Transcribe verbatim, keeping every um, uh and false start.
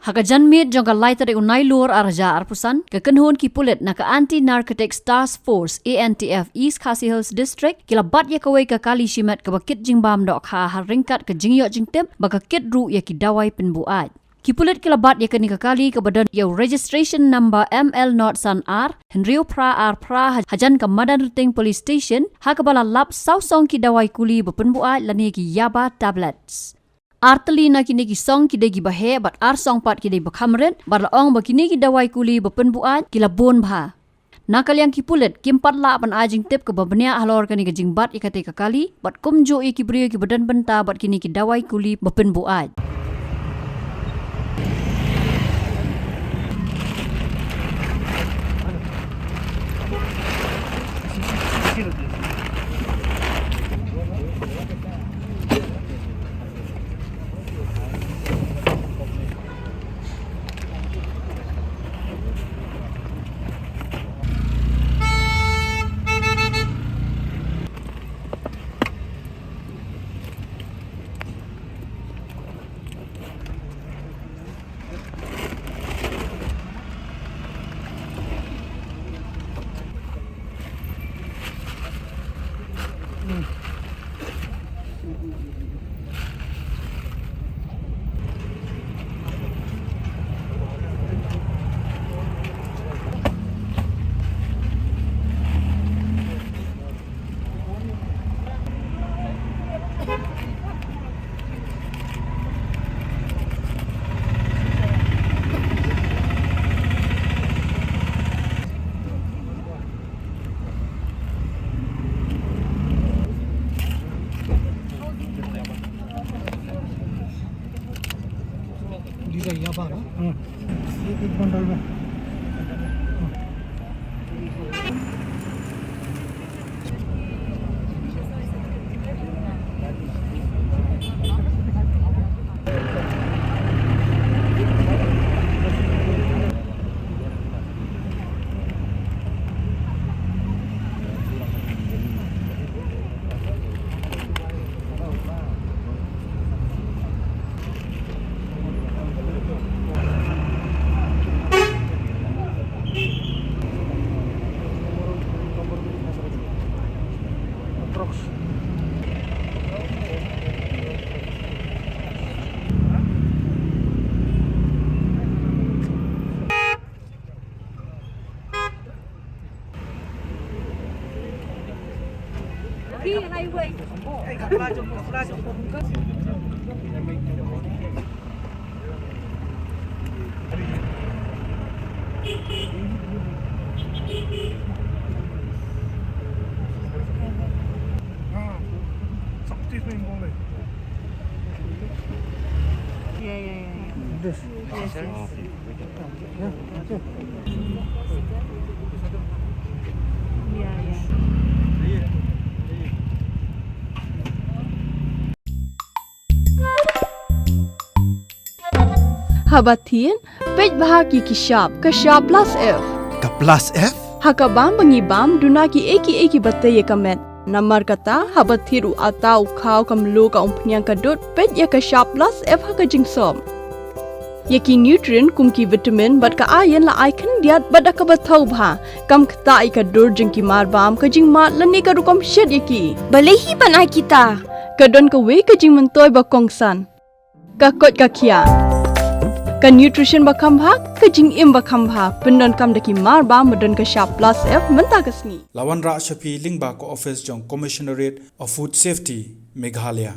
Ha ka janmiet jong ka lai tarik u Nailur ar hajar arphew san, ka kynhun ki pulit na ka Anti Narcotics Task Force, A N T F, East Khasi Hills District, ki la bat ïa kawei ka kali shimet kaba kit jingbam dohkha ha ryngkat ka jingïoh jingtip ba ka kit ruh ïa ki dawai pynbuaid. Ki pulit ki la bat ïa kane ka kali kaba don ïa u registration number M L not san ar, hynriew phra ar phra ha-, hajan ka Madanrting Police Station, ha kaba la lap saw song ki dawai kuli ba pynbuaid lane ki yaba tablets. Ar tylli na kine ki song ki dei kiba heh bad ar song pat ki dei ba kham rit, bad la ong ba kine ki dawai kuli ba pynbuaid ki la bun bha. Na ka liang ki pulit kim pat lah ban ai jingtip kaba bniah halor kane ka jingbat ïa kata ka kali, bad kumjuh ïa ki briew kiba don bynta bad kine ki dawai kuli ba pynbuaid. Yeah, yeah, yeah, yeah. This. Yes, yes. Haba thied, peit bha ki ki shap, ka shap plus F. Ka plus F? Ha ka bam ba ngi bam, duna ki ei ki ei kiba tei ïa ka met. Namar kata, haba thied u atta u khaw ka mluh ka umphniang ka dud, peit ïa ka shap plus F ha ka jingsop. Ïa ki nutrient kum ki vitamin bad ka iron la ai khyndiat bad da kaba thaw bha. Kam ktah ïa ka dur jong ki marbam, ka jingmad lane ka rukom shet ïa ki. Balei hi ban ai kita? Ka don kawei ka jingmyntoi ba kongsan. Ka koit ka khiah. Ka nutrition ba kham bha, ka jingim ba kham bha. Pyndonkam da ki marbam ba don ka shap plus F mynta ka sngi. La wanrah sha phi lyngba ka office jong Commissionerate of Food Safety, Meghalaya.